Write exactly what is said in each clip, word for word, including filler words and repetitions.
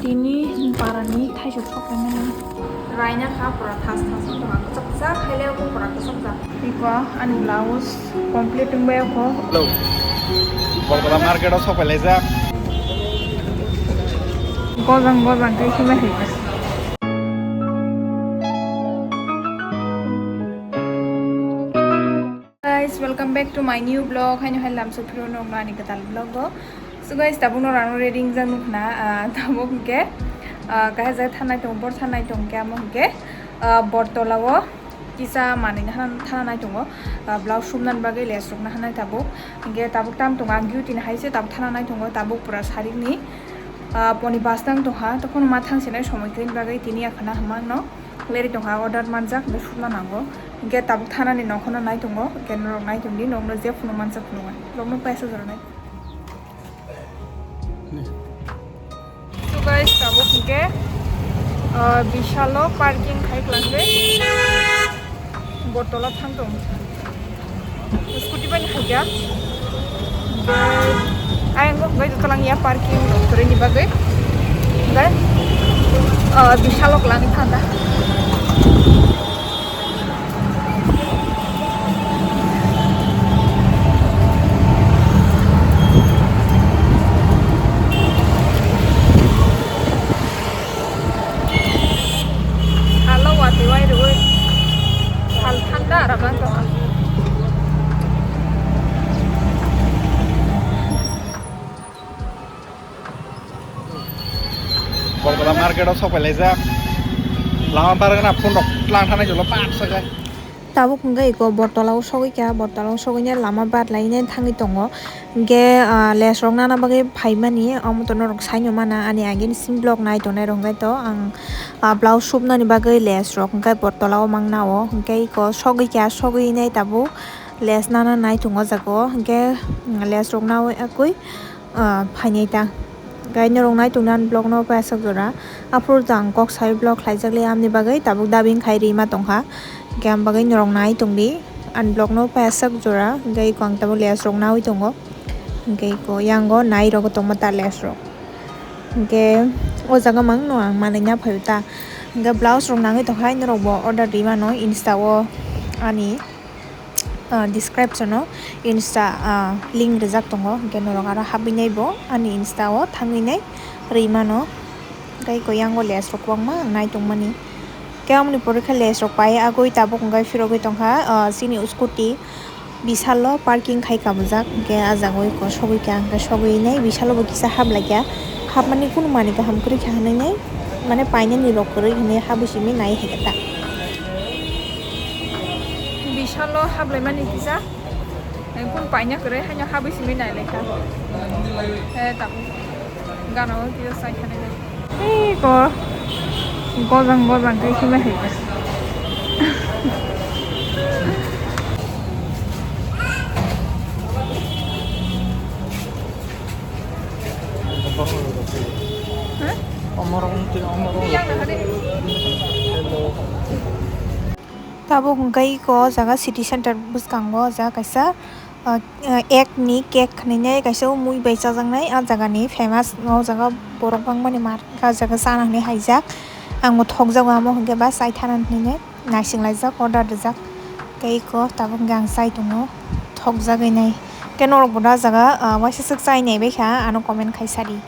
Tini parani thaisok sokphaimani. Raina kha pura thas thas wng tongkha, kwchak kwchak khailai wng pura kwchak jak. Iko ani blouse complete wngbai kho. Hello. Kolkata market o sokphailai jak. Gojang gojang khe himai hai. Guys, welcome back to my new vlog. Haino hai lamsok phiro nokno ani kwtal vlog o. So guys, tabuk no rano ready wngjak nukna, ah, tabuk hwnkhe, ah, kaisa jaga thanai tongo, bor thanai tongkhe amo hwnkhe, ah, Bortola o kisa manwi na thana, thana nai tongo, ah, blouse sumnani bagwi lace rok na hanai tabuk. Hwnkhe tabuk tam tongo, ang duty ni hai se tabuk thana nai tongo, tabuk pura sarikni, ah, poni basta wng tongkha, tokhono ma thang sinai somoi kwrwini bagwi tini akhana hwnma no. Leri tongkha, order manjak, hwnkhe sukna nango. Hwnkhe tabuk thanani nokhono nai tongo, hwnkhe norok nai tongdi, nokno je phunuk manjak phunuknai. Nokno paisa jora nai. So guys, tabuk hwnkhe, ah, Vishal o parking khai kwlangkhe Bortola thang tong. Scooty bai ni khaikha. Ayang kok bai tolang ya parking rok kwrwini bagwi. Bai, ah, Vishal o kwlangwi thangkha. Salo watwi wai rwui sal thanda rwkha wng tongkha. Kolkata market o sokphailai jak. Lama bargana phone rok tlang thanai jolo pap sakai. Tabuk hwnkhe iko Bortola o sogwi kha, Bortola o sogwini lama bar lainai thangwi tongo. Hwnkhe, ah, lace rok nana bagwi phaimani, omo to norok saino mana, ani agini sim vlog nai tongnai rok hwnkhe to ang, ah, blouse supnani bagwi lace rok hwnkhe Bortola o mangna o. Hwnkhe iko sogwi kha, sogwi nai tabuk lace nana nai tongo o jaga o. Hwnkhe, mm, lace rok naui, ah, phainai ta. Hwnkhe norok nai tongna vlog no paisajak jora. Aphuru to ang kok sai vlog khlaijak le amni bagwi tabuk dubbing khai rima tongkha. Hwnkhe am bagwi norok nai tongdi. Ani vlog no paisajak jora. Hwnkhe iko ang tabuk lace rok naui tongo. Hwnkhe iko yango nai rok tongma ta lace rok. Hwnkhe o jaga mangno ang manwi na phaio ta. Hwnkhe blouse rok nangwi tongkha norok bo order rima no Insta o ani ah, description o Insta, ah, link rijak tongo, hwnkhe norok aro habwi nai bo ani Insta o thangwi nai rwi mano. Tei iko yango lace rok kwbangma ang nai tongmani. Khe amoni pore khe lace rok pai agwi tabuk wngwi phirogwi tongkha, ah, chini scooty Vishal o parking khai kabujak, hwnkhe ah jaga o iko sogwi kha, hwnkhe sogwi nai Vishal o bo kisa hap lai kha. Hapmani kunu manwi kaham kwrwi kha hwnwi nai, mane painani rok kwrwi hwnwi habwi simi nai hai khe ta. Vishal o hablai mani kisa. Ang kun paina kwrwi haino habwi simi nai lai kha. Eh, tabuk gana o kisa sai kha nai. Ei ko. Gojang gojang khe himai hai kha. Tabuk hwnkhe iko o jaga city center bwskango o jaga kaisa, ah, ah, egg ni cake hwnwi kaisa o mui bai chajaknai, ah jaga ni famous, o jaga borok bangmani mar o jaga chana hwnwi haijak. Ang bo thokjago amo hwnkhe ba chai thana hwnwi. Naising laijak, order rijak. Tei iko tabuk hwnkhe ang chai tongo, thokjagwi nai. Khe norok bo da jaga, ah, waisa swk chai nai bai kha, ano comment khai sadi.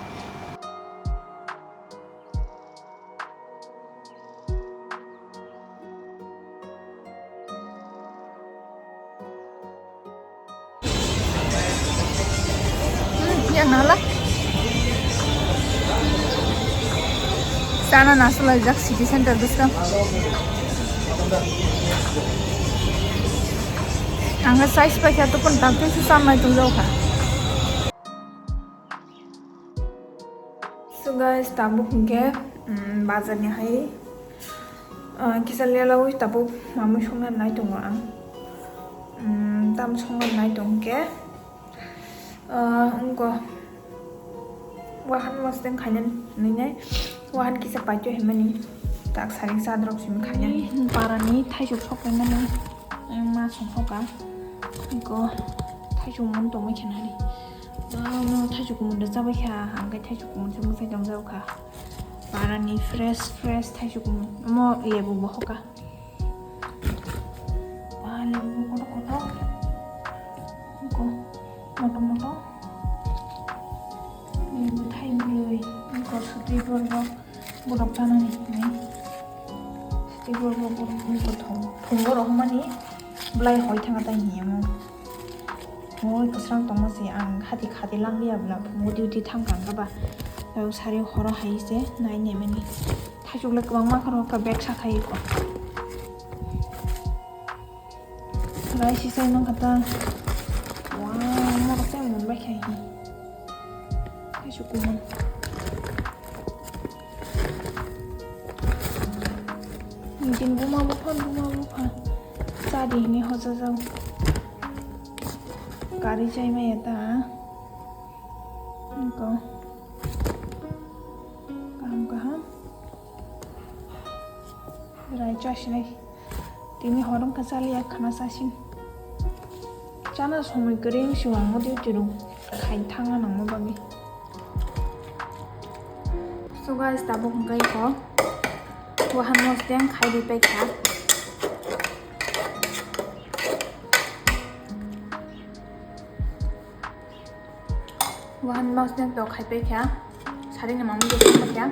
Hmm, yang nala. Sana nasu laijak city center bwskang. Ang size paikha topon tak tei su samai tong jao kha. So guys, tabuk hwnkhe, mm, bazar ni hai, ah, kisa lelaui tabuk mamui songna nai tongo ang. Mm, tam songna nai tong khe, ah, wngko wahan mosdeng khaina nini, wahan kisa paitwi himani tak sari sadrok simi khaina. Parani thaisuk sok paimani, ma song hoka, wngko thaisuk mun tongwi khenani. Wow, no, thaisuk kumun da chabai kha, ang khe thaisuk kumun se mwsai tong jao kha. Parani fresh fresh thaisuk omo lebu bo hoka. Ba lebu kotor kotor. Iko moto moto. Lebu thai bwrwi. Iko sutwi borok borok chanani hinwi. Sutwi borok borok iko thong thongo rohormani. Belai hoi thanga tai hinwi omo. Moi kwsrang tongma se ang hati khati lang liya bwla phungo duty thang kang kha ba. Tei sari horo hai se nai nemeni. Thaisuk le kwbangma khoro ka bag sa khai ko. Lai si sai nang kha ta. Wow, mo rok tei mon bai khai hi. Thaisuk kumun. Nijin buma bupha buma bupha. Chadi hini hoja jau. Kari chai maya ta. Niko. Kaham kaham. Rai chasinai. Tini horong ka chaliya khana chasin. Chana somoi kwrwi wngsi ang o duty rok khai thangna nangma bagwi. So guys, tabuk hwnkhe iko wahan mosdeng khai di paikha. Wahan mosdeng to khai paikha. Sarini mamung je song paikha.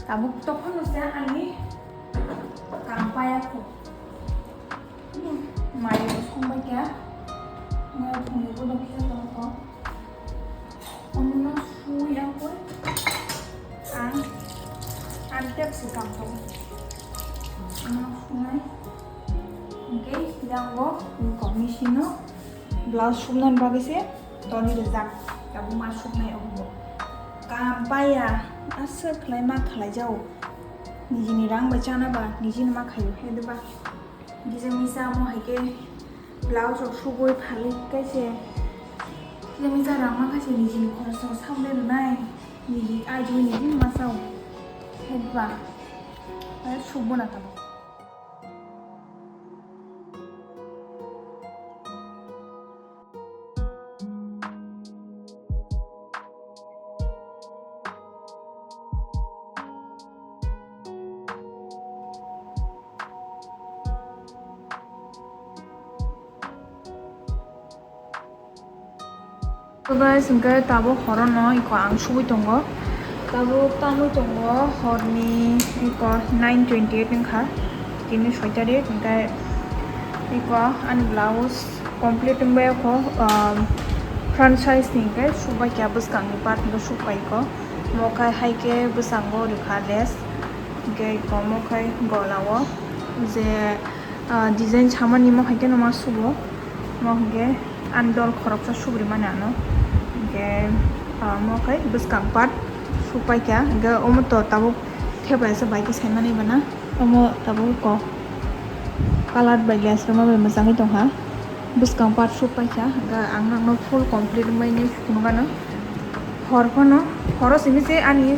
Tabuk to phano se ani kam paya ko. Mai bo song paikha. Mai thumui bo dong khe tong ko. Omono sui ang koi. Ang, ang tep si kam koi. Omono sunai. Hingke yang bo ko machine no blouse sumna bagwi se toni rijak. Tabuk ma sumnai obo. Kam paya. Aswk khlai ma khlai jao. Nijini rang bai chana ba, nijini ma khaio. He de ba. Gisa misa mo hai khe blouse rok sugui phalwi kaise. Gisa misa rang ma kaise nijini khoroksa samle rwnai. Niji ai jui nijini ma sao. He ba. Ai sugbo na tamo. So guys, hingke tabuk horono iko ang subui tongo. Tabuk tamui tongo horni iko nine twenty eight wngkha. Tini soi tarik, hingke iko ani blouse complete wngbai kho, um, front size ni hingke subai kha bwskang ni part hingke subai kho. Mo khai hai khe bwskango rikha lace, hingke iko mo khai gola o je, ah, design samani mo hai khe no ma subo. Mo hingke ani dol khoroksa subri mani ano. Hingke, ah, mo khai bwskang part supai kha. Hingke omo to tabuk thepai se bai khe sai mani bana. Omo tabuk kok colour bai lace rwma bai mwchangwi tongkha. Bwskang part supai kha. Hingke ang nokno full complete wngmani phunukgano. Hor phano, horo simi se ani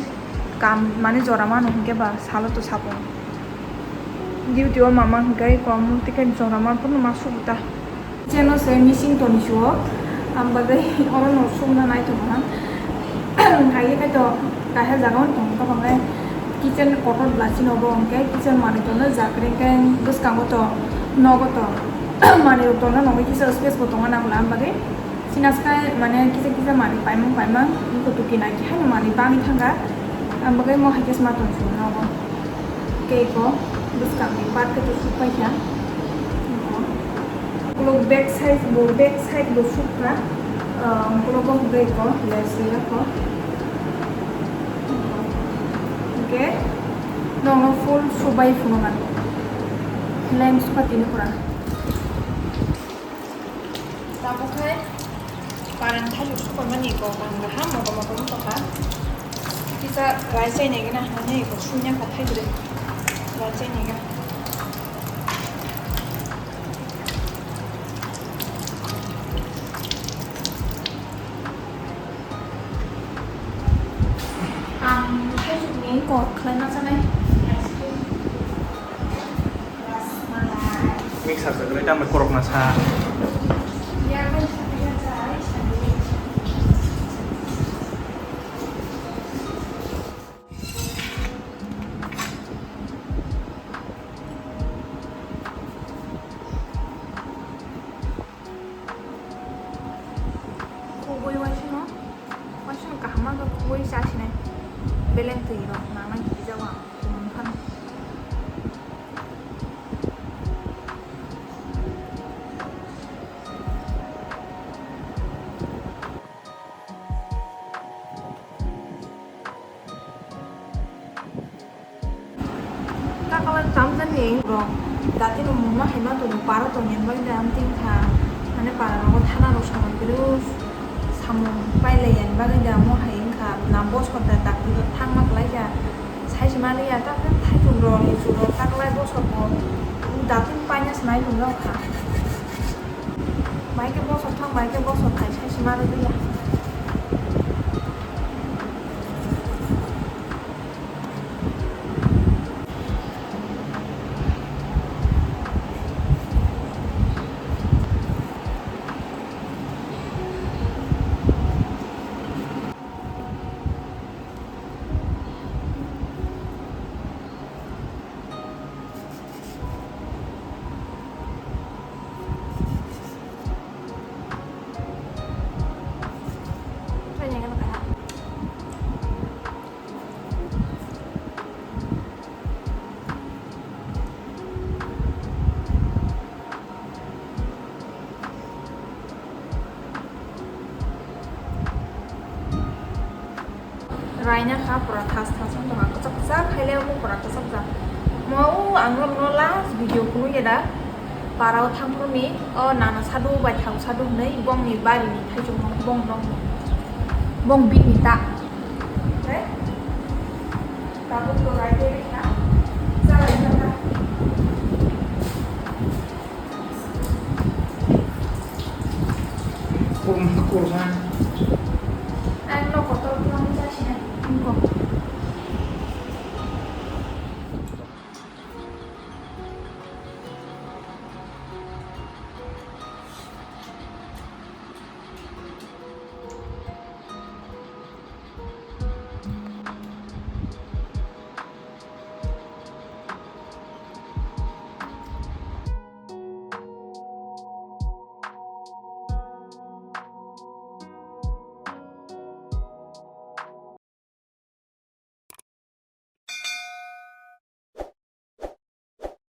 kam mani jora mano hingke ba salo to sapung. Duty o mama hingke kom tike jora man phano ma subuta. Cheno se missing toni suo, ang bagwi oro no sumna nai tongo ha. Hai khe to kaisa jaga o tong ka bangai kitchen kotor blasino bo hingke kitchen mani tono jakre hingke bwskango to nogo to mani rok tona nongwi kisa space bo tongo nang la bagwi. Sinaskai mane kisa kisa mani paimang paimang, iko tuki nai kisa no mani bani thangka. Ang bagwi mo hai khe sma tong sung nogo. Kei ko bwskang ni part khe to suk pai kha. Ulo back side bo, back side bo suk kha. Ulo bo hwnkhe ko lace ya ko. Okay. Nono full subai phunukha. Lens pa tini pura. Tabuk hai parang thaijak supaimani kok ang kaham motom motom wng tongkha. Kisa rai chainai gana hinwi kok sumya kha thaibrwi rai chainai gana. Ang thaijak ni kok khlai ma chanai ice cream. Mixer se kwrwi tamo korokna sa. Yaphai sa, yaphai sa. Kaham khe kubui chasinai. Beleng twi rok nangna girijago ang. Tumung phano. Takalai tamjani rok dati no mungma haima tongo, para tongya bagwi da amtwing kha. Mane para rogo thana rok samung kiri samung pailai yani bagwi da mo hai wngkha. Na bosor da dakti rok thangma kwlai ya. Sai se mani ya ta thaichuk rok, lichuk rok takalai bosor bo dati paina se mai tong rok kha. Mai khe bosor thang, mai khe bosor thai sai se mani ya. Raina kha pura thas thas wng tongkha, kwchak kwchak khaile omo pura kwchak jak. Mo o ang norokno last video phunukya da, para o thangphuru ni o nana sadu bai thang sadu hwnwi bongni bari ni thaichung no bong nok bong bini ta. Tabuk to rai de kha. Chalai kha. Kum kurma. Ang no kotor kurma chasi na. Ingko.